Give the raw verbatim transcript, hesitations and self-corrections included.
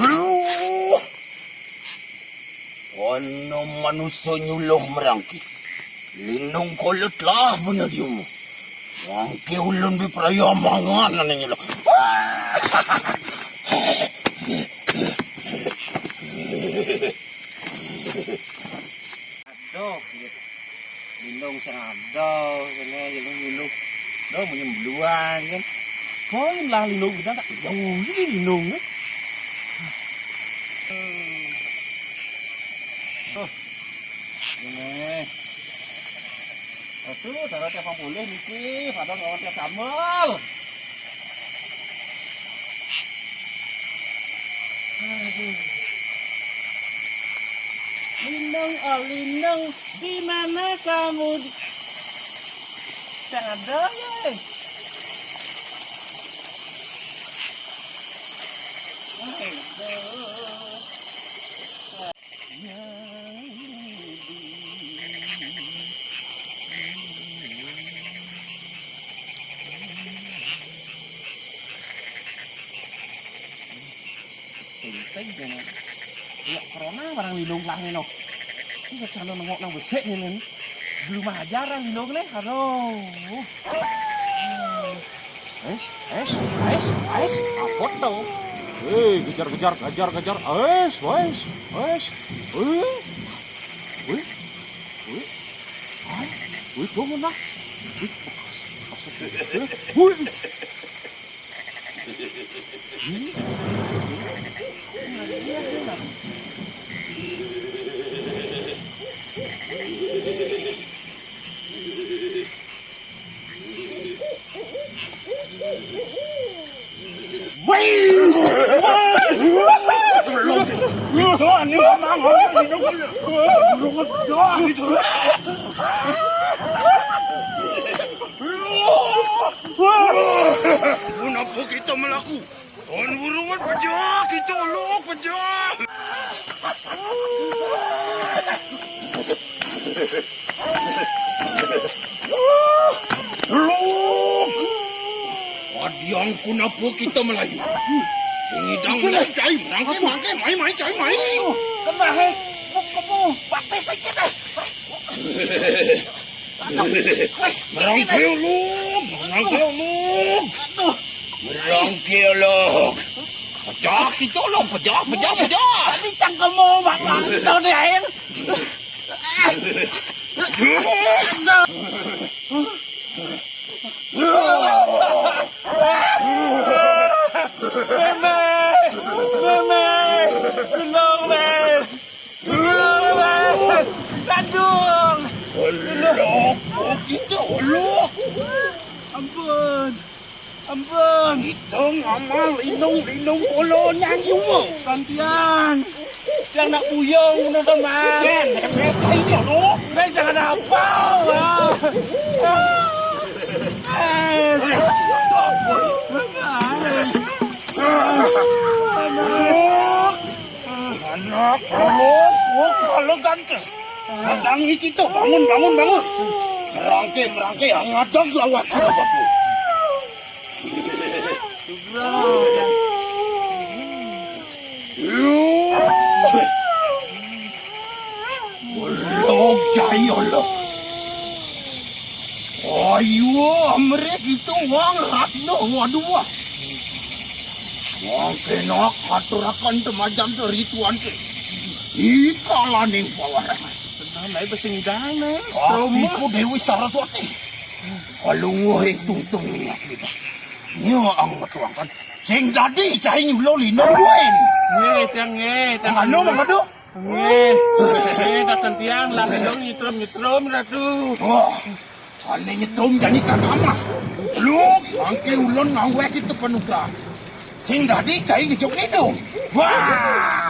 Aduh. Ana manusa nyuluh merangke. Lindung kolot lah bener dia mu. Mangke ulun bi praya mangan ane nyuluh. Aduh, gitu. Lindung sing ada, sing nyuluh-nyuluh. Dah, munyi beluan, kan. Kau lah lindung kita tak jauh ini lindung, kan. Tuh. Ini. Aduh, darah tiap boleh niki, padahal ngawon tiap sambel. Aduh. Lindung, oh Lindung, di mana kamu? Di- Jangan ada ya. Aduh. Penting jangan. Ya, corona barang lindung lah ni, noh. Ini kecana nengok nang besik ni, nen. Belum ajar lah lindung ni. Aduh. Es, es, es, es, apa tu? Hei, kejar, kejar, kejar, kejar. Es, es, es. Eh, wih, wih. Hai, wih, bangun lah. Wih, kasut. Eh, wih. Kenapa kita melaku? Kon burungan pejah, kita lok pejah. Lok. Adiang pun apa kita Melayu? Sing idang Melayu cai, merangkai, merangkai, mai, mai, cai, mai. Kena, hei. Kemu, pakai sakit, eh. Merangkai, Lok. Merangkai, Lok. Aduh. Merangkai, Lok. Pejah kita, Lok. Pejah, pejah, pejah. Tapi cangkemmu, Bang. Tahu dia, air. Meme! Meme! Tolong, Meme! Tolong, Meme! Tadung! Alah, apa kita, Allah? Ampun! Ampun! Kita ngamal lindung-lindung polonan jua. Gantian! Yang nak puyung, teman-teman! Jen, mereka ini, Allah! Mereka jangan apa! Ah! Ah! Eh, ada apa? Anak lu, gua kalau ganteng. Datangi kita, bangun, bangun, bangun. Merangke, merangke, yang ada gawat sudah batu. Belum jaya lah. Ayo, amre gitu wang ratno, waduh wah. Wang kena katurakan temajan teritu ante. Ikalaning pawarangan. Tenang, naik basing dana. Tapi ku Dewi Saraswati. Alung wahing tungtung ini asli. Nya ang matuangkan. Sing dadi cai nyulo lino duin. Nggih, tiang nggih, tiang. Mangano, mangano. Nggih. Nggih, datang tiang lah lindung nyetrum-nyetrum, Ratu. Wah, ane nyetrum jani kagama. Lu, mangke ulun ngaweh kita panuka. Sing dadi cai ngejuk lindung. Wah.